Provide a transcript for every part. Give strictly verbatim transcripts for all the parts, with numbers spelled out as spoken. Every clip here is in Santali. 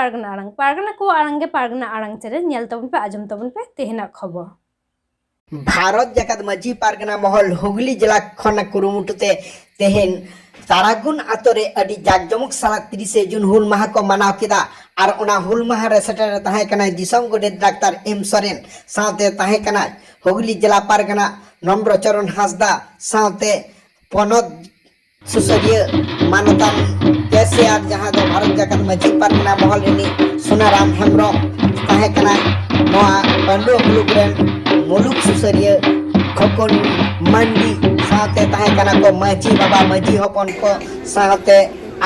ᱯᱟᱨᱜᱟᱱᱟ ᱟᱲᱟᱝ, ᱯᱟᱨᱜᱟᱱᱟ ᱠᱚᱣᱟᱜ ᱟᱲᱟᱝ ᱜᱮ ᱯᱟᱨᱜᱟᱱᱟ ᱟᱲᱟᱝ ᱪᱮᱱᱮᱞ, ᱧᱮᱞ ᱛᱟᱵᱚᱱ ᱯᱮ, ᱟᱸᱡᱚᱢ ᱛᱟᱵᱚᱱ ᱯᱮ ᱛᱮᱦᱮᱧᱟᱜ ᱠᱷᱚᱵᱚᱨ᱾ ᱵᱷᱟᱨᱚᱛ ᱡᱟᱠᱟᱛ ᱢᱟᱹᱡᱷᱤ ᱯᱟᱨᱜᱟᱱᱟ ᱢᱚᱦᱚᱞ ᱦᱩᱜᱽᱞᱤ ᱡᱮᱞᱟ ᱠᱷᱚᱱ ᱠᱩᱨᱩᱢᱩᱴᱩ ᱛᱮ ᱛᱮᱦᱮᱧ ᱛᱟᱨᱟᱜᱩᱱ ᱟᱛᱳ ᱨᱮ ᱟᱹᱰᱤ ᱡᱟᱠ ᱡᱚᱢᱚᱠ ᱥᱟᱞᱟᱜ ᱛᱤᱨᱤᱥᱮ ᱡᱩᱱ ᱦᱩᱞ ᱢᱟᱦᱟ ᱠᱚ ᱢᱟᱱᱟᱣ ᱠᱮᱫᱟ᱾ ᱟᱨ ᱚᱱᱟ ᱦᱩᱞ ᱢᱟᱦᱟ ᱨᱮ ᱥᱮᱴᱮᱨ ᱨᱮ ᱛᱟᱦᱮᱸ ᱠᱟᱱᱟᱭ ᱫᱤᱥᱚᱢ ᱜᱚᱰᱮᱛ ᱰᱟᱠᱛᱟᱨ ᱮᱢ ᱥᱚᱨᱮᱱ, ᱥᱟᱶᱛᱮ ᱛᱟᱦᱮᱸ ᱠᱟᱱᱟᱭ ᱦᱩᱜᱽᱞᱤ ᱡᱮᱞᱟ ᱯᱟᱨᱜᱟᱱᱟ ᱱᱚᱢᱵᱨᱚ ᱪᱚᱨᱚᱱ ᱦᱟᱸᱥᱫᱟ, ᱥᱟᱶᱛᱮ ᱯᱚᱱᱚᱛ ᱥᱩᱥᱟᱹᱨᱤᱭᱟᱹ ᱢᱟᱱᱚᱛᱟᱱ ᱠᱮ ᱥᱤ ᱟᱨ, ᱡᱟᱦᱟᱸ ᱫᱚ ᱵᱷᱟᱨᱚᱛ ᱡᱟᱠᱟᱛ ᱢᱟᱹᱡᱷᱤ ᱯᱟᱨᱜᱟᱱᱟ ᱢᱚᱦᱚᱞ ᱨᱤᱱᱤᱡ ᱥᱩᱱᱟᱨᱟᱢ ᱦᱮᱢᱵᱨᱚᱢ ᱛᱟᱦᱮᱸ ᱠᱟᱱᱟᱭ᱾ ᱱᱚᱣᱟ ᱯᱟᱺᱰᱩᱣᱟᱹ ᱢᱩᱞᱩᱠ ᱨᱮᱱ ᱢᱩᱞᱩᱠ ᱥᱩᱥᱟᱹᱨᱤᱭᱟᱹ ᱠᱷᱚᱠᱚᱱ ᱢᱟᱱᱰᱤ, ᱥᱟᱶᱛᱮ ᱛᱟᱦᱮᱸ ᱠᱟᱱᱟ ᱠᱚ ᱢᱟᱹᱡᱷᱤ ᱵᱟᱵᱟ, ᱢᱟᱹᱡᱷᱤ ᱦᱚᱯᱚᱱ ᱠᱚ, ᱥᱟᱶᱛᱮ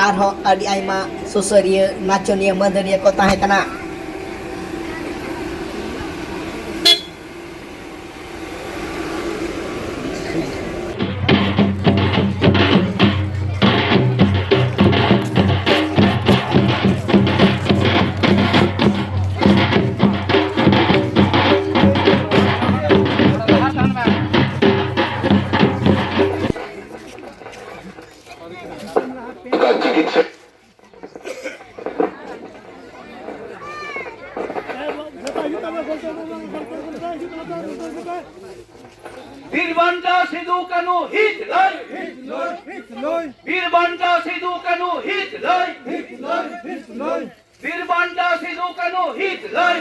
ᱟᱨᱦᱚᱸ ᱟᱹᱰᱤ ᱟᱭᱢᱟ ᱥᱩᱥᱟᱹᱨᱤᱭᱟᱹ, ᱱᱟᱪᱚᱱᱤᱭᱟᱹ, ᱢᱟᱹᱫᱟᱹᱲᱤᱭᱟᱹ ᱠᱚ ᱛᱟᱦᱮᱸ ᱠᱟᱱᱟ᱾ ᱵᱤᱨ ᱵᱟᱱᱴᱟ ᱥᱤᱫᱩ ᱠᱟᱹᱱᱦᱩ ᱦᱤᱛ ᱞᱟᱹᱭ᱾ ᱵᱤᱨ ᱵᱟᱱᱴᱟ ᱥᱤᱫᱩ ᱠᱟᱹᱱᱦᱩ ᱦᱤᱛ ᱞᱟᱹᱭ᱾ ᱵᱤᱨ ᱵᱟᱱᱴᱟ ᱥᱤᱫᱩ ᱠᱟᱹᱱᱦᱩ ᱦᱤᱛ ᱞᱟᱹᱭ᱾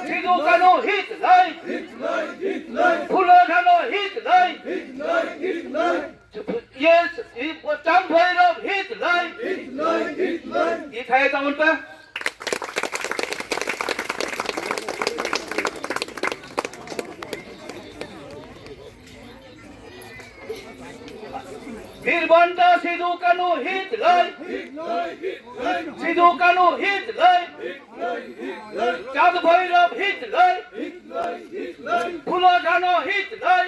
ᱥᱤᱫᱩ ᱠᱟᱹᱱᱦᱩ ᱦᱤᱛ ᱞᱟᱹᱭ᱾ ᱯᱷᱩᱞᱳ ᱡᱷᱟᱱᱳ ᱦᱤᱛ ᱞᱟᱹᱭ᱾ ᱤᱭᱟᱹ, ᱤ-, ᱪᱟᱸᱫ ᱵᱷᱳᱭᱨᱳᱵ ᱦᱤᱛ ᱞᱟᱹᱭ᱾ ᱤ ᱛᱷᱟᱭ ᱛᱟᱵᱚᱱ ᱯᱮ᱾ ᱵᱤᱨ ᱵᱟᱱᱴᱟ ᱥᱤᱫᱩ ᱠᱟᱹᱱᱦᱩ ᱦᱤᱛ ᱞᱟᱹᱭ᱾ ᱥᱤᱫᱩ ᱠᱟᱹᱱᱦᱩ ᱦᱤᱛ ᱞᱟᱹᱭ᱾ ᱪᱟᱸᱫ ᱵᱷᱳᱭᱨᱳᱵ ᱦᱤᱛ ᱞᱟᱹᱭ᱾ ᱯᱷᱩᱞᱳ ᱡᱷᱟᱱᱳ ᱦᱤᱛ ᱞᱟᱹᱭ᱾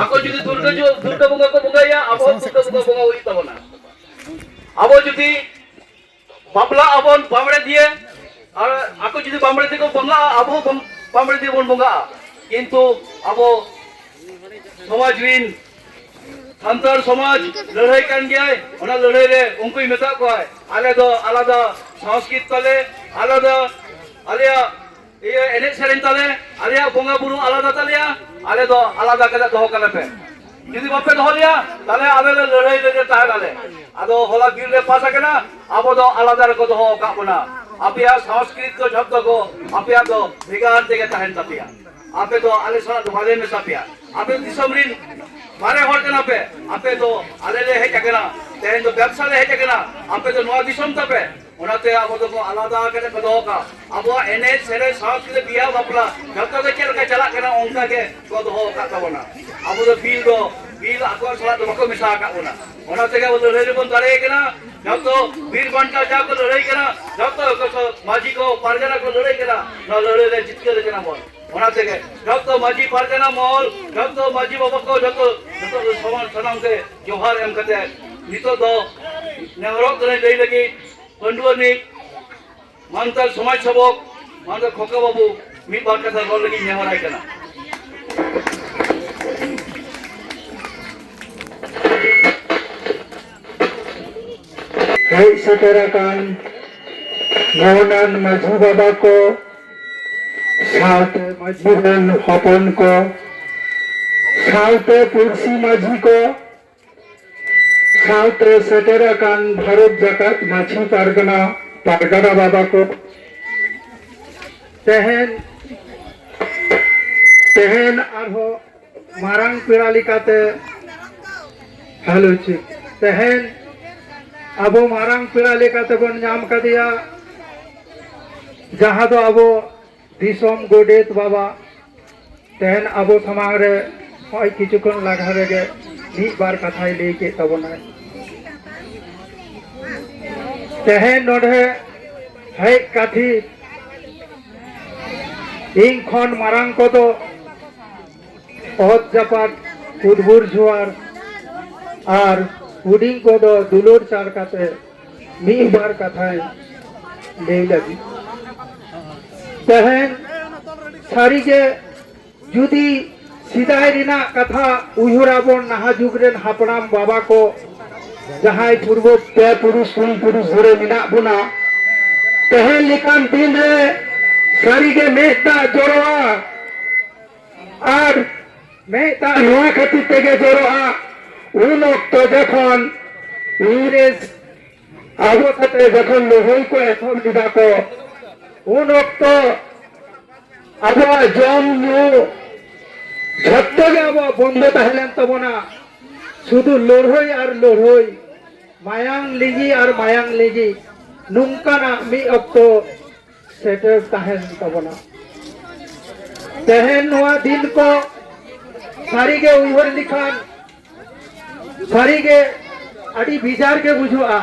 ᱟᱠᱚ ᱡᱩᱫᱤ ᱫᱩᱨᱜᱟᱹ ᱡᱩ-, ᱫᱩᱨᱜᱟᱹ ᱵᱚᱸᱜᱟ ᱠᱚ ᱵᱚᱸᱜᱟᱭᱟ, ᱟᱵᱚ ᱦᱚᱸ ᱫᱩᱨᱜᱟᱹ ᱵᱚᱸᱜᱟ ᱵᱚᱸᱜᱟ ᱦᱩᱭᱩᱜ ᱛᱟᱵᱚᱱᱟ᱾ ᱟᱵᱚ ᱡᱩᱫᱤ ᱵᱟᱯᱞᱟᱜ ᱟᱵᱚᱱ ᱵᱟᱢᱲᱮ ᱫᱤᱭᱮ, ᱟᱨ ᱟᱠᱚ ᱡᱩᱫᱤ ᱵᱟᱢᱲᱮ ᱫᱤᱭᱮ ᱠᱚ ᱵᱚᱸᱜᱟᱜᱼᱟ, ᱟᱵᱚ ᱦᱚᱸ ᱵᱟᱢ-, ᱵᱟᱢᱲᱮ ᱫᱤᱭᱮ ᱵᱚᱱ ᱵᱚᱸᱜᱟᱜᱼᱟ᱾ ᱠᱤᱱᱛᱩ ᱟᱵᱚ ᱥᱚᱢᱟᱡᱽ ᱨᱤᱱ ᱥᱟᱱᱛᱟᱲ ᱥᱚᱢᱟᱡᱽ ᱞᱟᱹᱲᱦᱟᱹᱭ ᱠᱟᱱ ᱜᱮᱭᱟᱭ᱾ ᱚᱱᱟ ᱞᱟᱹᱲᱦᱟᱹᱭ ᱨᱮ ᱩᱱᱠᱩᱭ ᱢᱮᱛᱟᱜ ᱠᱚᱣᱟᱭ, ᱟᱞᱮ ᱫᱚ ᱟᱞᱟᱫᱟ ᱥᱚᱝᱥᱠᱨᱤᱛ ᱛᱟᱞᱮ, ᱟᱞᱟᱫᱟ ᱟᱞᱮᱭᱟᱜ ᱤᱭᱟᱹ ᱮᱱᱮᱡ ᱥᱮᱨᱮᱧ ᱛᱟᱞᱮ, ᱟᱞᱮᱭᱟᱜ ᱵᱚᱸᱜᱟ ᱵᱩᱨᱩ ᱟᱞᱟᱫᱟ ᱛᱟᱞᱮᱭᱟ, ᱟᱞᱮ ᱫᱚ ᱟᱞᱟᱫᱟ ᱠᱟᱛᱮ ᱫᱚᱦᱚ ᱠᱟᱞᱮ ᱯᱮ᱾ ᱡᱩᱫᱤ ᱵᱟᱯᱮ ᱫᱚᱦᱚ ᱞᱮᱭᱟ, ᱛᱟᱦᱞᱮ ᱟᱞᱮ ᱞᱮ ᱞᱟᱹᱲᱦᱟᱹᱭ ᱨᱮᱜᱮ ᱛᱟᱦᱮᱱᱟᱞᱮ᱾ ᱟᱫᱚ ᱦᱚᱞᱟ ᱵᱤᱞ ᱨᱮ ᱯᱟᱥ ᱟᱠᱟᱱᱟ, ᱟᱵᱚ ᱫᱚ ᱟᱞᱟᱫᱟ ᱨᱮᱠᱚ ᱫᱚᱦᱚ ᱟᱠᱟᱫ ᱵᱚᱱᱟ᱾ ᱟᱯᱮᱭᱟᱜ ᱥᱚᱝᱥᱠᱨᱤᱛ ᱫᱚ ᱡᱷᱚᱛᱚ ᱠᱚ ᱟᱯᱮᱭᱟᱜ ᱫᱚ ᱵᱷᱮᱜᱟᱨ ᱛᱮᱜᱮ ᱛᱟᱦᱮᱱ ᱛᱟᱯᱮᱭᱟ᱾ ᱟᱯᱮ ᱫᱚ ᱟᱞᱮ ᱥᱟᱞᱟᱜ ᱫᱚ ᱵᱟᱞᱮ ᱢᱮᱥᱟ ᱯᱮᱭᱟ᱾ ᱟᱯᱮ ᱫᱤᱥᱚᱢ ᱨᱤᱱ ᱵᱟᱨᱦᱮ ᱦᱚᱲ ᱠᱟᱱᱟ ᱯᱮ᱾ ᱟᱯᱮ ᱫᱚ ᱟᱞᱮ ᱞᱮ ᱦᱮᱡ ᱟᱠᱟᱱᱟ, ᱛᱮᱦᱮᱧ ᱫᱚ ᱵᱮᱵᱽᱥᱟ ᱞᱮ ᱦᱮᱡ ᱟᱠᱟᱱᱟ, ᱟᱯᱮ ᱫᱚ ᱱᱚᱣᱟ ᱫᱤᱥᱚᱢ ᱛᱟᱯᱮ᱾ ᱚᱱᱟᱛᱮ ᱟᱵᱚ ᱫᱚᱠᱚ ᱟᱞᱟᱫᱟ ᱠᱟᱛᱮ ᱠᱚ ᱫᱚᱦᱚ ᱠᱟᱜᱼᱟ᱾ ᱟᱵᱚᱣᱟᱜ ᱮᱱᱮᱡ ᱥᱮᱨᱮᱧ, ᱥᱟᱶᱛᱮ ᱵᱤᱦᱟ ᱵᱟᱯᱞᱟ ᱡᱷᱚᱛᱚ ᱜᱮ ᱪᱮᱫ ᱞᱮᱠᱟ ᱪᱟᱞᱟᱜ ᱠᱟᱱᱟ, ᱚᱱᱠᱟ ᱜᱮ ᱠᱚ ᱫᱚᱦᱚ ᱟᱠᱟᱫ ᱛᱟᱵᱚᱱᱟ᱾ ᱟᱵᱚ ᱫᱚ ᱵᱤᱞ ᱫᱚ, ᱵᱤᱞ ᱟᱠᱚ ᱥᱟᱞᱟᱜ ᱫᱚ ᱵᱟᱠᱚ ᱢᱮᱥᱟ ᱟᱠᱟᱫ ᱵᱚᱱᱟ᱾ ᱚᱱᱟ ᱛᱮᱜᱮ ᱟᱵᱚ ᱞᱟᱹᱲᱦᱟᱹᱭ ᱨᱮᱵᱚᱱ ᱫᱟᱲᱮ ᱟᱠᱟᱱᱟ᱾ ᱡᱷᱚᱛᱚ ᱵᱤᱨ ᱵᱟᱱᱴᱟ ᱡᱟ ᱠᱚ ᱞᱟᱹᱲᱦᱟᱹᱭ ᱠᱟᱱᱟ, ᱡᱷᱚᱛᱚ ᱠᱚ ᱥᱚ-, ᱢᱟᱹᱡᱷᱤ ᱠᱚ, ᱯᱟᱨᱜᱟᱱᱟ ᱠᱚ ᱞᱟᱹᱲᱦᱟᱹᱭ ᱠᱟᱱᱟ, ᱱᱚᱣᱟ ᱞᱟᱹᱲᱦᱟᱹᱭ ᱨᱮ ᱡᱤᱛᱠᱟᱹᱨ ᱠᱟᱱᱟ ᱵᱚᱱ᱾ ᱚᱱᱟ ᱛᱮᱜᱮ ᱡᱷᱚᱛᱚ ᱢᱟᱹᱡᱷᱤ ᱯᱟᱨᱜᱟᱱᱟ ᱢᱚᱦᱚᱞ, ᱡᱷᱚᱛᱚ ᱢᱟᱹᱡᱷᱤ ᱵᱟᱵᱟ ᱠᱚ, ᱡᱷᱚᱛᱚ, ᱡᱷᱚᱛᱚ ᱥᱚᱢᱟᱱ ᱥᱟᱱᱟᱢ ᱜᱮ ᱡᱚᱦᱟᱨ ᱮᱢ ᱠᱟᱛᱮ ᱱᱤᱛᱚᱜ ᱫᱚ ᱱᱮᱦᱚᱨᱚᱜ ᱠᱟᱹᱱᱟᱹᱧ ᱞᱟᱹᱭ ᱞᱟᱹᱜᱤᱫ ᱯᱟᱹᱱᱰᱩᱣᱟᱹ ᱨᱤᱱᱤᱡ ᱢᱟᱱᱛᱟᱨ ᱥᱚᱢᱟᱡᱽ ᱥᱮᱵᱚᱠ ᱢᱟᱱᱛᱟᱨ ᱠᱷᱚᱠᱟ ᱵᱟᱹᱵᱩ ᱢᱤᱫ ᱵᱟᱨ ᱠᱟᱛᱷᱟ ᱨᱚᱲ ᱞᱟᱹᱜᱤᱫ ᱱᱮᱦᱚᱨᱟᱭ ᱠᱟᱱᱟ᱾ ᱦᱮᱡ ᱥᱮᱴᱮᱨ ᱟᱠᱟᱱ ᱜᱚᱱᱟᱱ ᱢᱟᱹᱡᱷᱤ ᱵᱟᱵᱟ ᱠᱚ, ᱥᱟᱶᱛᱮ ᱢᱟᱹᱡᱷᱤ ᱨᱮᱱ ᱦᱚᱯᱚᱱ ᱠᱚ, ᱥᱟᱶᱛᱮ ᱯᱩᱲᱥᱤ ᱢᱟᱹᱡᱷᱤ ᱠᱚ, ᱥᱟᱶᱛᱮ ᱥᱮᱴᱮᱨ ᱟᱠᱟᱱ ᱵᱷᱟᱨᱚᱛ ᱡᱟᱠᱟᱛ ᱢᱟᱹᱡᱷᱤ ᱯᱟᱨᱜᱟᱱᱟ, ᱯᱟᱨᱜᱟᱱᱟ ᱵᱟᱵᱟ ᱠᱚ, ᱛᱮᱦᱮᱧ, ᱛᱮᱦᱮᱧ ᱟᱨᱦᱚᱸ ᱢᱟᱨᱟᱝ ᱯᱮᱲᱟ ᱞᱮᱠᱟᱛᱮ, ᱦᱮᱞᱳ ᱪᱮᱠ, ᱛᱮᱦᱮᱧ ᱟᱵᱚ ᱢᱟᱨᱟᱝ ᱯᱮᱲᱟ ᱞᱮᱠᱟᱛᱮ ᱵᱚᱱ ᱧᱟᱢ ᱠᱟᱫᱮᱭᱟ, ᱡᱟᱦᱟᱸ ᱫᱚ ᱟᱵᱚ ᱫᱤᱥᱚᱢ ᱜᱚᱰᱮᱛ ᱵᱟᱵᱟ᱾ ᱛᱮᱦᱮᱧ ᱟᱵᱚ ᱥᱟᱢᱟᱝ ᱨᱮ ᱱᱚᱜᱼᱚᱭ ᱠᱤᱪᱷᱩ ᱠᱷᱚᱱ ᱞᱟᱦᱟ ᱨᱮᱜᱮ ᱢᱤᱫ ᱵᱟᱨ ᱠᱟᱛᱷᱟᱭ ᱞᱟᱹᱭ ᱠᱮᱫ ᱛᱟᱵᱚᱱᱟᱭ᱾ ᱛᱮᱦᱮᱧ ᱱᱚᱰᱮ ᱦᱮᱡ ᱠᱟᱛᱷᱤᱨ ᱤᱧ ᱠᱷᱚᱱ ᱢᱟᱨᱟᱝ ᱠᱚᱫᱚ ᱚᱛ ᱡᱟᱯᱟᱜ ᱠᱩᱫᱵᱩᱨ ᱡᱩᱦᱟᱨ ᱟᱨ ᱦᱩᱰᱤᱧ ᱠᱚᱫᱚ ᱫᱩᱞᱟᱹᱲ ᱪᱟᱞ ᱠᱟᱛᱮ ᱢᱤᱫ ᱵᱟᱨ ᱠᱟᱛᱷᱟᱭ ᱞᱟᱹᱭ ᱞᱟᱹᱜᱤᱫ᱾ ᱛᱮᱦᱮᱧ ᱥᱟᱹᱨᱤᱜᱮ ᱡᱩᱫᱤ ᱥᱮᱫᱟᱭ ᱨᱮᱱᱟᱜ ᱠᱟᱛᱷᱟ ᱩᱭᱦᱟᱹᱨ ᱟᱵᱚᱱ, ᱱᱟᱦᱟᱜ ᱡᱩᱜᱽ ᱨᱮᱱ ᱦᱟᱯᱲᱟᱢ ᱵᱟᱵᱟ ᱠᱚ, ᱡᱟᱦᱟᱸᱭ ᱯᱩᱨᱵᱚ ᱯᱮ ᱯᱩᱨᱩᱥ ᱯᱩᱱ ᱯᱩᱨᱩᱥ ᱫᱷᱚᱨᱮ ᱢᱮᱱᱟᱜ ᱵᱚᱱᱟ, ᱛᱮᱦᱮᱧ ᱞᱮᱠᱟᱱ ᱫᱤᱱ ᱨᱮ ᱥᱟᱹᱨᱤᱜᱮ ᱢᱮᱫ ᱫᱟᱜ ᱡᱚᱨᱚᱜᱼᱟ᱾ ᱟᱨ ᱢᱮᱫ ᱫᱟᱜ ᱱᱚᱣᱟ ᱠᱷᱟᱹᱛᱤᱨ ᱛᱮᱜᱮ ᱡᱚᱨᱚᱜᱼᱟ, ᱩᱱ ᱚᱠᱛᱚ ᱡᱚᱠᱷᱚᱱ ᱤᱝᱨᱮᱡᱽ ᱟᱵᱚ ᱥᱟᱛᱮ ᱡᱚᱠᱷᱚᱱ ᱞᱟᱹᱲᱦᱟᱹᱭ ᱠᱚ ᱮᱛᱚᱦᱚᱵ ᱞᱮᱫᱟ ᱠᱚ, ᱩᱱ ᱚᱠᱛᱚ ᱟᱵᱚᱣᱟᱜ ᱡᱚᱢ ᱧᱩ ᱡᱷᱚᱛᱚ ᱜᱮ ᱟᱵᱚᱣᱟᱜ ᱵᱚᱱᱫᱚ ᱛᱟᱦᱮᱸ ᱞᱮᱱ ᱛᱟᱵᱚᱱᱟ᱾ ᱥᱩᱫᱷᱩ ᱞᱟᱹᱲᱦᱟᱹᱭ ᱟᱨ ᱞᱟᱹᱲᱦᱟᱹᱭ, ᱢᱟᱭᱟᱝ ᱞᱤᱸᱜᱤ ᱟᱨ ᱢᱟᱭᱟᱝ ᱞᱤᱸᱜᱤ, ᱱᱚᱝᱠᱟᱱᱟᱜ ᱢᱤᱫ ᱚᱠᱛᱚ ᱥᱮᱴᱮᱨ ᱛᱟᱦᱮᱱ ᱛᱟᱵᱚᱱᱟ᱾ ᱛᱮᱦᱮᱧ ᱱᱚᱣᱟ ᱫᱤᱱ ᱠᱚ ᱥᱟᱹᱨᱤᱜᱮ ᱩᱭᱦᱟᱹᱨ ᱞᱮᱠᱷᱟᱱ ᱥᱟᱹᱨᱤᱜᱮ ᱟᱹᱰᱤ ᱵᱮᱡᱟᱨ ᱜᱮ ᱵᱩᱡᱷᱟᱹᱜᱼᱟ᱾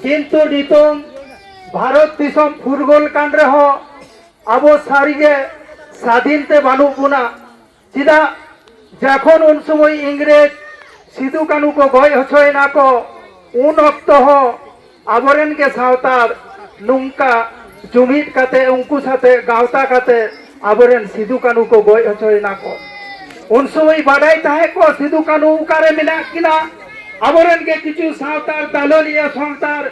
ᱠᱤᱱᱛᱩ ᱱᱤᱛᱚᱝ ᱵᱷᱟᱨᱚᱛ ᱫᱤᱥᱚᱢ ᱯᱷᱩᱨᱜᱟᱹᱞ ᱠᱟᱱ ᱨᱮᱦᱚᱸ ᱟᱵᱚ ᱥᱟᱹᱨᱤᱜᱮ ᱥᱟᱫᱷᱤᱱ ᱛᱮ ᱵᱟᱹᱱᱩᱜ ᱵᱚᱱᱟ᱾ ᱪᱮᱫᱟᱜ? ᱡᱚᱠᱷᱚᱱ ᱩᱱ ᱥᱚᱢᱚᱭ ᱤᱝᱨᱮᱡᱽ ᱥᱤᱫᱩ ᱠᱟᱹᱱᱩ ᱠᱚ ᱜᱚᱡ ᱦᱚᱪᱚᱭᱮᱱᱟ ᱠᱚ, ᱩᱱ ᱚᱠᱛᱚ ᱦᱚᱸ ᱟᱵᱚᱨᱮᱱ ᱜᱮ ᱥᱟᱶᱛᱟᱲ ᱱᱚᱝᱠᱟ ᱡᱩᱢᱤᱫ ᱠᱟᱛᱮ, ᱩᱱᱠᱩ ᱥᱟᱛᱮ ᱜᱟᱶᱛᱟ ᱠᱟᱛᱮ ᱟᱵᱚᱨᱮᱱ ᱥᱤᱫᱩ ᱠᱟᱹᱱᱩ ᱠᱚ ᱜᱚᱡ ᱦᱚᱪᱚᱭᱮᱱᱟ ᱠᱚ᱾ ᱩᱱ ᱥᱚᱢᱚᱭ ᱵᱟᱰᱟᱭ ᱛᱟᱦᱮᱸ ᱠᱚ ᱥᱤᱫᱩ ᱠᱟᱹᱱᱩ ᱚᱠᱟᱨᱮ ᱢᱮᱱᱟᱜ ᱠᱤᱱᱟ᱾ ᱟᱵᱚᱨᱮᱱ ᱜᱮ ᱠᱤᱪᱷᱩ ᱥᱟᱶᱛᱟᱲ ᱫᱟᱞᱚᱞᱤᱭᱟᱹ ᱥᱟᱶᱛᱟᱲ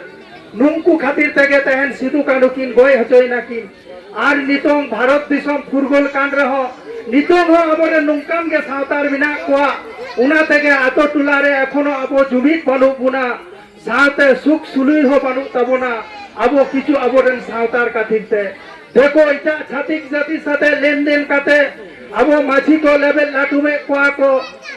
ᱱᱩᱝᱠᱩ ᱠᱷᱟᱹᱛᱤᱨ ᱛᱮᱜᱮ ᱛᱮᱦᱮᱧ ᱥᱤᱫᱩ ᱠᱟᱹᱱᱩ ᱠᱤᱱ ᱜᱚᱡ ᱦᱚᱪᱚᱭᱮᱱᱟ ᱠᱤᱱ᱾ ᱟᱨ ᱱᱤᱛᱚᱝ ᱵᱷᱟᱨᱚᱛ ᱫᱤᱥᱚᱢ ᱯᱷᱩᱨᱜᱟᱹᱞ ᱠᱟᱱ ᱨᱮᱦᱚᱸ ᱱᱤᱛᱚᱝ ᱦᱚᱸ ᱟᱵᱚᱨᱮᱱ ᱱᱚᱝᱠᱟᱱ ᱜᱮ ᱥᱟᱶᱛᱟᱲ ᱢᱮᱱᱟᱜ ᱠᱚᱣᱟ᱾ ᱚᱱᱟ ᱛᱮᱜᱮ ᱟᱛᱳ ᱴᱚᱞᱟ ᱨᱮ ᱮᱠᱷᱚᱱᱳ ᱟᱵᱚ ᱡᱩᱢᱤᱫ ᱵᱟᱹᱱᱩᱜ ᱵᱚᱱᱟ, ᱥᱟᱶᱛᱮ ᱥᱩᱠ ᱥᱩᱞᱩᱭ ᱦᱚᱸ ᱵᱟᱹᱱᱩᱜ ᱛᱟᱵᱚᱱᱟ᱾ ᱟᱵᱚ ᱠᱤᱪᱷᱩ ᱟᱵᱚᱨᱮᱱ ᱥᱟᱶᱛᱟᱲ ᱠᱷᱟᱹᱛᱤᱨ ᱛᱮ ᱫᱮᱠᱚ ᱮᱴᱟᱜ ᱪᱷᱟᱹᱛᱤᱠ ᱡᱟᱹᱛᱤ ᱥᱟᱛᱮ ᱞᱮᱱᱫᱮᱱ ᱠᱟᱛᱮ ᱟᱵᱚ ᱢᱟᱹᱡᱷᱤ ᱠᱚ ᱞᱮᱵᱮᱫ ᱞᱟᱹᱴᱩᱢᱮᱫ ᱠᱚᱣᱟ ᱠᱚ,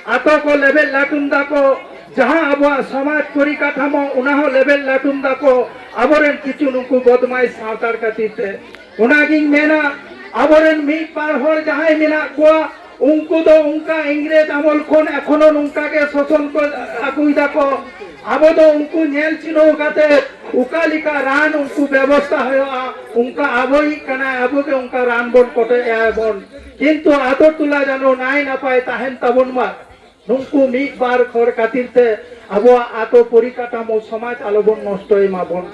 ᱟᱛᱳ ᱠᱚ ᱞᱮᱵᱮᱫ ᱞᱟᱹᱴᱩᱢ ᱫᱟᱠᱚ, ᱡᱟᱦᱟᱸ ᱟᱵᱚᱣᱟᱜ ᱥᱚᱢᱟᱡᱽ ᱯᱚᱨᱤᱠᱟᱴᱷᱟᱢᱳ ᱚᱱᱟ ᱦᱚᱸ ᱞᱮᱵᱮᱫ ᱞᱟᱹᱴᱩᱢ ᱫᱟᱠᱚ ᱟᱵᱚᱨᱮᱱ ᱠᱤᱪᱷᱩ ᱱᱩᱠᱩ ᱵᱚᱫᱢᱟᱭᱤᱥ ᱥᱟᱶᱛᱟᱲ ᱠᱷᱟᱹᱛᱤᱨ ᱛᱮ᱾ ᱚᱱᱟᱜᱤᱧ ᱢᱮᱱᱟ, ᱟᱵᱚᱨᱮᱱ ᱢᱤᱫ ᱵᱟᱨ ᱦᱚᱲ ᱡᱟᱦᱟᱸᱭ ᱢᱮᱱᱟᱜ ᱠᱚᱣᱟ, ᱩᱱᱠᱩ ᱫᱚ ᱚᱱᱠᱟ ᱤᱝᱨᱮᱡᱽ ᱟᱢᱚᱞ ᱠᱷᱚᱱ ᱮᱠᱷᱚᱱᱳ ᱱᱚᱝᱠᱟ ᱜᱮ ᱥᱳᱥᱚᱱ ᱠᱚ ᱟᱹᱜᱩᱭ ᱫᱟᱠᱚ᱾ ᱟᱵᱚ ᱫᱚ ᱩᱱᱠᱩ ᱧᱮᱞ ᱪᱤᱱᱦᱟᱹᱣ ᱠᱟᱛᱮ ᱚᱠᱟ ᱞᱮᱠᱟ ᱨᱟᱱ ᱩᱱᱠᱩ ᱵᱮᱵᱚᱥᱛᱷᱟ ᱦᱩᱭᱩᱜᱼᱟ, ᱚᱱᱠᱟ ᱟᱵᱚᱭᱤᱡ ᱠᱟᱱᱟᱭ, ᱟᱵᱚ ᱜᱮ ᱚᱱᱠᱟ ᱨᱟᱱ ᱵᱚᱱ ᱠᱚᱴᱮᱡ ᱟᱭᱟ ᱵᱚᱱ᱾ ᱠᱤᱱᱛᱩ ᱟᱛᱳ ᱴᱚᱞᱟ ᱡᱮᱱᱚ ᱱᱟᱭ ᱱᱟᱯᱟᱭ ᱛᱟᱦᱮᱱ ᱛᱟᱵᱚᱱ ᱢᱟ᱾ ᱱᱩᱠᱩ ᱢᱤᱫ ᱵᱟᱨ ᱦᱚᱲ ᱠᱷᱟᱹᱛᱤᱨ ᱛᱮ ᱟᱵᱚᱣᱟᱜ ᱟᱛᱳ ᱯᱚᱨᱤᱠᱟᱴᱷᱟᱢᱳ ᱥᱚᱢᱟᱡᱽ ᱟᱞᱚᱵᱚᱱ ᱱᱚᱥᱴᱚᱭ ᱢᱟᱵᱚᱱ,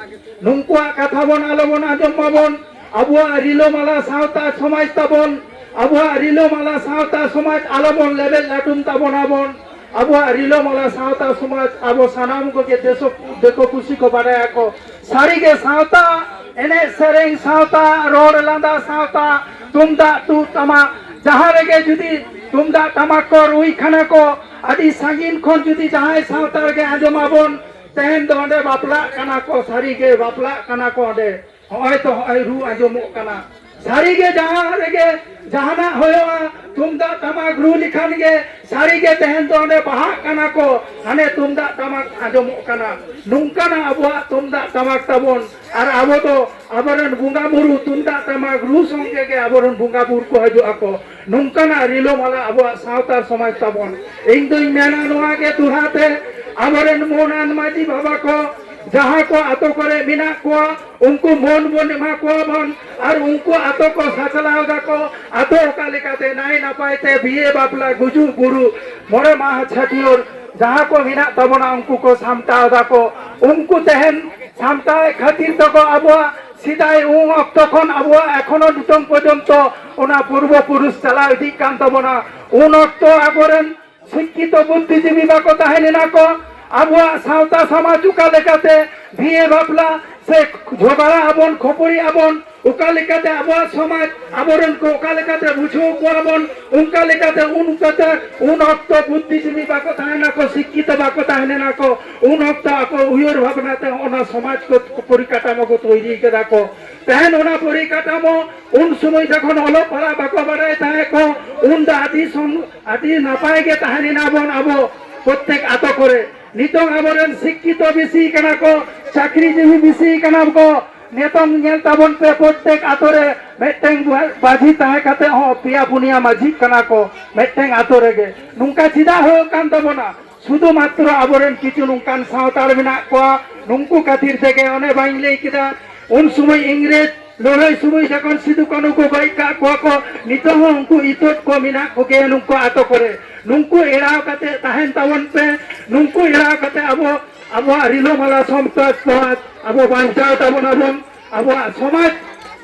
ᱱᱩᱠᱩᱣᱟᱜ ᱠᱟᱛᱷᱟ ᱵᱚᱱ ᱟᱞᱚᱵᱚᱱ ᱟᱸᱡᱚᱢ ᱢᱟᱵᱚᱱ᱾ ᱟᱵᱚᱣᱟᱜ ᱨᱤᱞᱟᱹᱢᱟᱞᱟ ᱥᱟᱶᱛᱟ ᱥᱚᱢᱟᱡᱽ ᱛᱟᱵᱚᱱ, ᱟᱵᱚᱣᱟᱜ ᱨᱤᱞᱟᱹᱢᱟᱞᱟ ᱥᱟᱶᱛᱟ ᱥᱚᱢᱟᱡᱽ ᱟᱞᱚᱵᱚᱱ ᱞᱮᱵᱮᱫ ᱞᱟᱹᱴᱩᱢ ᱛᱟᱵᱚᱱᱟᱵᱚᱱ᱾ ᱟᱵᱚᱣᱟᱜ ᱨᱤᱞᱟᱹᱢᱟᱞᱟ ᱥᱟᱶᱛᱟ ᱥᱚᱢᱟᱡᱽ ᱟᱵᱚ ᱥᱟᱱᱟᱢ ᱠᱚᱜᱮ ᱫᱮᱥᱚ-, ᱫᱤᱠᱩ ᱯᱩᱥᱤ ᱠᱚ ᱵᱟᱰᱟᱭᱟᱠᱚ᱾ ᱥᱟᱹᱨᱤᱜᱮ ᱥᱟᱶᱛᱟ ᱮᱱᱮᱡ ᱥᱮᱨᱮᱧ ᱥᱟᱶᱛᱟ, ᱨᱚᱲ ᱞᱟᱸᱫᱟ ᱥᱟᱶᱛᱟ, ᱛᱩᱢᱫᱟᱜ ᱴᱩ ᱴᱟᱢᱟᱠ, ᱡᱟᱦᱟᱸ ᱨᱮᱜᱮ ᱡᱩᱫᱤ ᱛᱩᱢᱫᱟᱜ ᱴᱟᱢᱟᱠ ᱠᱚ ᱨᱩᱭ ᱠᱷᱟᱱᱟ ᱠᱚ, ᱟᱹᱰᱤ ᱥᱟᱺᱜᱤᱧ ᱠᱷᱚᱱ ᱡᱩᱫᱤ ᱡᱟᱦᱟᱸᱭ ᱥᱟᱶᱛᱟ ᱨᱮᱜᱮ ᱟᱸᱡᱚᱢᱟᱵᱚᱱ, ᱛᱮᱦᱮᱧ ᱫᱚ ᱚᱸᱰᱮ ᱵᱟᱯᱞᱟᱜ ᱠᱟᱱᱟ ᱠᱚ, ᱥᱟᱹᱨᱤᱜᱮ ᱵᱟᱯᱞᱟᱜ ᱠᱟᱱᱟ ᱠᱚ ᱚᱸᱰᱮ᱾ ᱦᱚᱸᱜᱼᱚᱭ ᱛᱚ ᱦᱚᱸᱜᱼᱚᱭ ᱨᱩ ᱟᱸᱡᱚᱢᱚᱜ ᱠᱟᱱᱟ᱾ ᱥᱟᱹᱨᱤᱜᱮ ᱡᱟᱦᱟᱸ ᱨᱮᱜᱮ ᱡᱟᱦᱟᱱᱟᱜ ᱦᱩᱭᱩᱜᱼᱟ, ᱛᱩᱢᱫᱟᱜ ᱴᱟᱢᱟᱠ ᱨᱩ ᱞᱮᱠᱷᱟᱱ ᱜᱮ ᱥᱟᱹᱨᱤᱜᱮ ᱛᱮᱦᱮᱧ ᱫᱚ ᱚᱸᱰᱮ ᱵᱟᱦᱟᱜ ᱠᱟᱱᱟ ᱠᱚ, ᱦᱟᱱᱮ ᱛᱩᱢᱫᱟᱜ ᱴᱟᱢᱟᱠ ᱟᱸᱡᱚᱢᱚᱜ ᱠᱟᱱᱟ᱾ ᱱᱚᱝᱠᱟᱱᱟᱜ ᱟᱵᱚᱣᱟᱜ ᱛᱩᱢᱫᱟᱜ ᱴᱟᱢᱟᱠ ᱛᱟᱵᱚᱱ, ᱟᱨ ᱟᱵᱚ ᱫᱚ ᱟᱵᱚᱨᱮᱱ ᱵᱚᱸᱜᱟ ᱵᱩᱨᱩ ᱛᱩᱢᱫᱟᱜ ᱴᱟᱢᱟᱠ ᱨᱩ ᱥᱚᱸᱜᱮ ᱜᱮ ᱟᱵᱚᱨᱮᱱ ᱵᱚᱸᱜᱟ ᱵᱩᱨᱩ ᱠᱚ ᱦᱤᱡᱩᱜ ᱟᱠᱚ᱾ ᱱᱚᱝᱠᱟᱱᱟᱜ ᱨᱤᱞᱟᱹᱢᱟᱞᱟ ᱟᱵᱚᱣᱟᱜ ᱥᱟᱶᱛᱟ ᱥᱚᱢᱟᱡᱽ ᱛᱟᱵᱚᱱ᱾ ᱤᱧ ᱫᱩᱧ ᱢᱮᱱᱟ ᱱᱚᱣᱟ ᱜᱮ ᱫᱚᱦᱲᱟ ᱛᱮ, ᱟᱵᱚᱨᱮᱱ ᱢᱟᱹᱱᱟᱱ ᱢᱟᱹᱡᱷᱤ ᱵᱟᱵᱟ ᱠᱚ ᱡᱟᱦᱟᱸ ᱠᱚ ᱟᱛᱳ ᱠᱚᱨᱮ ᱢᱮᱱᱟᱜ ᱠᱚᱣᱟ, ᱩᱱᱠᱩ ᱢᱟᱹᱱ ᱵᱚᱱ ᱮᱢᱟ ᱠᱚᱣᱟ ᱵᱚᱱ, ᱟᱨ ᱩᱱᱠᱩ ᱟᱛᱳ ᱠᱚ ᱥᱟᱪᱞᱟᱣ ᱫᱟᱠᱚ, ᱟᱛᱳ ᱚᱠᱟ ᱞᱮᱠᱟᱛᱮ ᱱᱟᱭ ᱱᱟᱯᱟᱭ ᱛᱮ ᱵᱤᱭᱮ ᱵᱟᱯᱞᱟ, ᱜᱩᱡᱩᱜ ᱵᱩᱨᱩ, ᱢᱚᱬᱮ ᱢᱟᱦᱟ ᱪᱷᱟᱹᱴᱭᱟᱹᱨ, ᱡᱟᱦᱟᱸ ᱠᱚ ᱢᱮᱱᱟᱜ ᱛᱟᱵᱚᱱᱟ ᱩᱱᱠᱩ ᱠᱚ ᱥᱟᱢᱴᱟᱣ ᱫᱟᱠᱚ᱾ ᱩᱱᱠᱩ ᱛᱮᱦᱮᱧ ᱥᱟᱢᱴᱟᱣᱮᱫ ᱠᱷᱟᱹᱛᱤᱨ ᱛᱮᱠᱚ ᱟᱵᱚᱣᱟᱜ ᱥᱮᱫᱟᱭ ᱩᱱ ᱚᱠᱛᱚ ᱠᱷᱚᱱ ᱟᱵᱚᱣᱟᱜ ᱮᱠᱷᱚᱱᱳ ᱱᱤᱛᱚᱝ ᱯᱚᱨᱡᱚᱱᱛᱚ ᱚᱱᱟ ᱯᱩᱨᱵᱚ ᱯᱩᱨᱩᱥ ᱪᱟᱞᱟᱣ ᱤᱫᱤᱜ ᱠᱟᱱ ᱛᱟᱵᱚᱱᱟ᱾ ᱩᱱ ᱚᱠᱛᱚ ᱟᱵᱚᱨᱮᱱ ᱥᱤᱠᱠᱷᱤᱛᱚ ᱵᱩᱫᱽᱫᱷᱤᱡᱤᱵᱤ ᱵᱟᱠᱚ ᱛᱟᱦᱮᱸ ᱞᱮᱱᱟ ᱠᱚ᱾ ᱟᱵᱚᱣᱟᱜ ᱥᱟᱶᱛᱟ ᱥᱚᱢᱟᱡᱽ ᱚᱠᱟ ᱞᱮᱠᱟᱛᱮ ᱵᱤᱭᱮ ᱵᱟᱯᱞᱟ ᱥᱮ ᱡᱷᱚᱜᱽᱲᱟ ᱟᱵᱚᱱ, ᱠᱷᱟᱹᱯᱟᱹᱨᱤ ᱟᱵᱚᱱ, ᱚᱠᱟ ᱞᱮᱠᱟᱛᱮ ᱟᱵᱚᱣᱟᱜ ᱥᱚᱢᱟᱡᱽ ᱟᱵᱚᱨᱮᱱ ᱠᱚ ᱚᱠᱟ ᱞᱮᱠᱟᱛᱮ ᱵᱩᱡᱷᱟᱹᱣ ᱠᱚᱣᱟ ᱵᱚᱱ, ᱚᱱᱠᱟ ᱞᱮᱠᱟᱛᱮ ᱩᱱ ᱠᱟᱛᱮ ᱩᱱ ᱚᱠᱛᱚ ᱵᱩᱫᱽᱫᱷᱤᱡᱤᱵᱤ ᱵᱟᱠᱚ ᱛᱟᱦᱮᱸ ᱱᱟᱠᱚ, ᱥᱤᱠᱠᱷᱤᱛᱚ ᱵᱟᱠᱚ ᱛᱟᱦᱮᱸ ᱞᱮᱱᱟ ᱠᱚ᱾ ᱩᱱ ᱚᱠᱛᱚ ᱟᱠᱚ ᱩᱭᱦᱟᱹᱨ ᱵᱷᱟᱵᱽᱱᱟ ᱛᱮ ᱚᱱᱟ ᱥᱚᱢᱟᱡᱽ ᱠᱚ ᱯᱚᱨᱤᱠᱟᱴᱷᱟᱢᱳ ᱠᱚ ᱛᱳᱭᱨᱤ ᱠᱮᱫᱟ ᱠᱚ᱾ ᱛᱮᱦᱮᱧ ᱚᱱᱟ ᱯᱚᱨᱤᱠᱟᱴᱷᱟᱢᱳ ᱩᱱ ᱥᱚᱢᱚᱭ ᱡᱚᱠᱷᱚᱱ ᱚᱞᱚᱜ ᱯᱟᱲᱦᱟᱜ ᱵᱟᱠᱚ ᱵᱟᱲᱟᱭ ᱛᱟᱦᱮᱸ ᱠᱚ, ᱩᱱ ᱫᱚ ᱟᱹᱰᱤ ᱥᱚᱢ-, ᱟᱹᱰᱤ ᱱᱟᱯᱟᱭ ᱜᱮ ᱛᱟᱦᱮᱸ ᱞᱮᱱᱟ ᱵᱚᱱ ᱟᱵᱚ ᱯᱨᱚᱛᱮᱠ ᱟᱛᱳ ᱠᱚᱨᱮ᱾ ᱱᱤᱛᱚᱝ ᱟᱵᱚᱨᱮᱱ ᱥᱤᱠᱠᱷᱤᱛᱚ ᱵᱮᱥᱤ ᱠᱟᱱᱟ ᱠᱚ, ᱪᱟᱹᱠᱨᱤ ᱡᱤᱵᱤ ᱵᱮᱥᱤ ᱠᱟᱱᱟ ᱠᱚ᱾ ᱱᱤᱛᱚᱝ ᱧᱮᱞ ᱛᱟᱵᱚᱱ ᱯᱮ, ᱯᱨᱚᱛᱮᱠ ᱟᱛᱳ ᱨᱮ ᱢᱤᱫᱴᱮᱱ ᱢᱟᱹᱡᱷᱤ ᱛᱟᱦᱮᱸ ᱠᱟᱛᱮ ᱦᱚᱸ ᱯᱮᱭᱟ ᱯᱩᱱᱭᱟ ᱢᱟᱹᱡᱷᱤ ᱠᱟᱱᱟ ᱠᱚ ᱢᱤᱫᱴᱮᱱ ᱟᱛᱳ ᱨᱮᱜᱮ᱾ ᱱᱚᱝᱠᱟ ᱪᱮᱫᱟᱜ ᱦᱩᱭᱩᱜ ᱠᱟᱱ ᱛᱟᱵᱚᱱᱟ? ᱥᱩᱫᱷᱩ ᱢᱟᱛᱨᱚ ᱟᱵᱚᱨᱮᱱ ᱠᱤᱪᱷᱩ ᱱᱚᱝᱠᱟᱱ ᱥᱟᱶᱛᱟᱲ ᱢᱮᱱᱟᱜ ᱠᱚᱣᱟ, ᱱᱩᱝᱠᱩ ᱠᱷᱟᱹᱛᱤᱨ ᱛᱮᱜᱮ ᱚᱱᱮ ᱵᱟᱹᱧ ᱞᱟᱹᱭ ᱠᱮᱫᱟ, ᱩᱱ ᱥᱚᱢᱚᱭ ᱤᱝᱨᱮᱡᱽ ᱞᱟᱹᱲᱦᱟᱹᱭ ᱥᱚᱢᱚᱭ ᱡᱚᱠᱷᱚᱱ ᱥᱤᱫᱩ ᱠᱟᱹᱱᱦᱩ ᱠᱚ ᱜᱚᱡ ᱠᱟᱜ ᱠᱚᱣᱟ ᱠᱚ, ᱱᱤᱛᱚᱜ ᱦᱚᱸ ᱩᱱᱠᱩ ᱤᱛᱟᱹᱛ ᱠᱚ ᱢᱮᱱᱟᱜ ᱠᱚᱜᱮᱭᱟ ᱱᱩᱠᱩ ᱟᱛᱳ ᱠᱚᱨᱮ᱾ ᱱᱩᱠᱩ ᱮᱲᱟᱣ ᱠᱟᱛᱮ ᱛᱟᱦᱮᱱ ᱛᱟᱵᱚᱱ ᱯᱮ, ᱱᱩᱠᱩ ᱮᱲᱟᱣ ᱠᱟᱛᱮ ᱟᱵᱚ, ᱟᱵᱚᱣᱟᱜ ᱨᱤᱞᱟᱹᱢᱟᱞᱟ ᱥᱚᱢᱯᱚᱫ ᱥᱚᱢᱟᱡᱽ ᱟᱵᱚ ᱵᱟᱧᱪᱟᱣ ᱛᱟᱵᱚᱱ ᱟᱵᱚᱱ᱾ ᱟᱵᱚᱣᱟᱜ ᱥᱚᱢᱟᱡᱽ,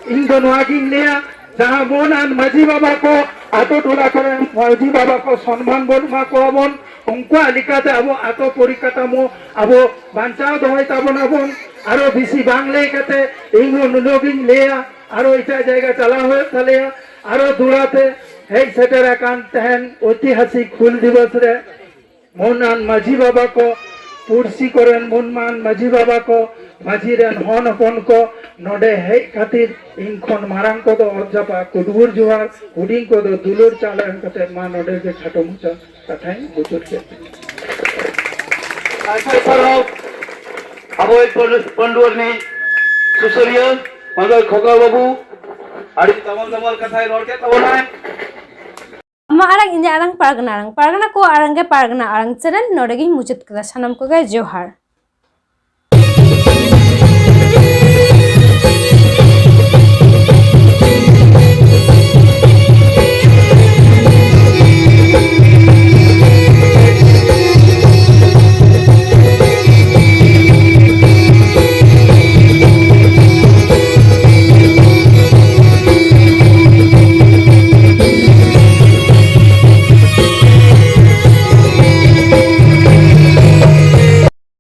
ᱤᱧ ᱫᱚ ᱱᱚᱣᱟ ᱜᱤᱧ ᱞᱟᱹᱭᱟ, ᱡᱟᱦᱟᱸ ᱢᱟᱹᱱᱟᱱ ᱢᱟᱹᱡᱷᱤ ᱵᱟᱵᱟ ᱠᱚ, ᱟᱛᱳ ᱴᱚᱞᱟ ᱠᱚᱨᱮᱱ ᱢᱟᱹᱡᱷᱤ ᱵᱟᱵᱟ ᱠᱚ ᱥᱚᱱᱢᱟᱱ ᱵᱚᱱ ᱮᱢᱟ ᱠᱚᱣᱟ ᱵᱚᱱ, ᱩᱱᱠᱩᱣᱟᱜ ᱞᱮᱠᱟᱛᱮ ᱟᱵᱚ ᱟᱛᱳ ᱯᱚᱨᱤᱠᱟᱴᱷᱟᱢᱳ ᱟᱵᱚ ᱵᱟᱧᱪᱟᱣ ᱫᱚᱦᱚᱭ ᱛᱟᱵᱚᱱᱟᱵᱚᱱ᱾ ᱟᱨᱚ ᱵᱮᱥᱤ ᱵᱟᱝ ᱞᱟᱹᱭ ᱠᱟᱛᱮ ᱤᱧ ᱦᱚᱸ ᱱᱩᱱᱟᱹᱜ ᱜᱤᱧ ᱞᱟᱹᱭᱟ, ᱟᱨᱚ ᱮᱴᱟᱜ ᱡᱟᱭᱜᱟ ᱪᱟᱞᱟᱣ ᱦᱩᱭᱩᱜ ᱛᱟᱞᱮᱭᱟ᱾ ᱟᱨᱚ ᱫᱩᱲᱟᱛᱮ ᱦᱮᱡ ᱥᱮᱴᱮᱨ ᱟᱠᱟᱱ ᱛᱟᱦᱮᱱ ᱳᱭᱛᱤᱦᱟᱥᱤᱠ ᱦᱩᱞ ᱫᱤᱵᱚᱥ ᱨᱮ ᱢᱟᱹᱱᱟᱱ ᱢᱟᱹᱡᱷᱤ ᱵᱟᱵᱟ ᱠᱚ, ᱯᱩᱲᱥᱤ ᱠᱚᱨᱮᱱ ᱢᱟᱹᱱᱢᱟᱱ ᱢᱟᱹᱡᱷᱤ ᱵᱟᱵᱟ ᱠᱚ, ᱢᱟᱹᱡᱷᱤ ᱨᱮᱱ ᱦᱚᱱ ᱦᱚᱯᱚᱱ ᱠᱚ, ᱱᱚᱰᱮ ᱦᱮᱡ ᱠᱷᱟᱹᱛᱤᱨ ᱤᱧ ᱠᱷᱚᱱ ᱢᱟᱨᱟᱝ ᱠᱚᱫᱚ ᱚᱛ ᱡᱟᱯᱟᱜ ᱠᱩᱰᱵᱩᱨ ᱡᱚᱦᱟᱨ, ᱦᱩᱰᱤᱧ ᱠᱚᱫᱚ ᱫᱩᱞᱟᱹᱲ ᱪᱟᱞ ᱮᱢ ᱠᱟᱛᱮ ᱢᱟ ᱱᱚᱰᱮ ᱜᱮ ᱠᱷᱟᱴᱚ ᱢᱩᱪᱟᱹᱫ ᱠᱟᱛᱷᱟᱧ ᱢᱩᱪᱟᱹᱫ ᱠᱮᱫ ᱛᱤᱧᱟ᱾ ᱟᱪᱪᱷᱟ, ᱥᱟᱨᱦᱟᱣ ᱟᱵᱚᱭᱤᱡ ᱯᱟᱹᱱᱰᱩ ᱨᱤᱱᱤᱡ ᱥᱩᱥᱟᱹᱨᱤᱭᱟᱹ ᱢᱟᱱᱚᱛ ᱠᱷᱚᱜᱟ ᱵᱟᱹᱵᱩ, ᱟᱹᱰᱤ ᱫᱟᱢᱟᱞ ᱫᱟᱢᱟᱞ ᱠᱟᱛᱷᱟᱭ ᱨᱚᱲ ᱠᱮᱫ ᱛᱟᱵᱚᱱᱟᱭ᱾ ᱟᱢᱟᱜ ᱟᱲᱟᱝ, ᱤᱧᱟᱹᱜ ᱟᱲᱟᱝ, ᱯᱟᱨᱜᱟᱱᱟ ᱟᱲᱟᱝ, ᱯᱟᱨᱜᱟᱱᱟ ᱠᱚᱣᱟᱜ ᱟᱲᱟᱝ ᱜᱮ ᱯᱟᱨᱜᱟᱱᱟ ᱟᱲᱟᱝ ᱪᱮᱱᱮᱞ᱾ ᱱᱚᱰᱮ ᱜᱤᱧ ᱢᱩᱪᱟᱹᱫ ᱠᱮᱫᱟ᱾ ᱥᱟᱱᱟᱢ ᱠᱚᱜᱮ ᱡᱚᱦᱟᱨ᱾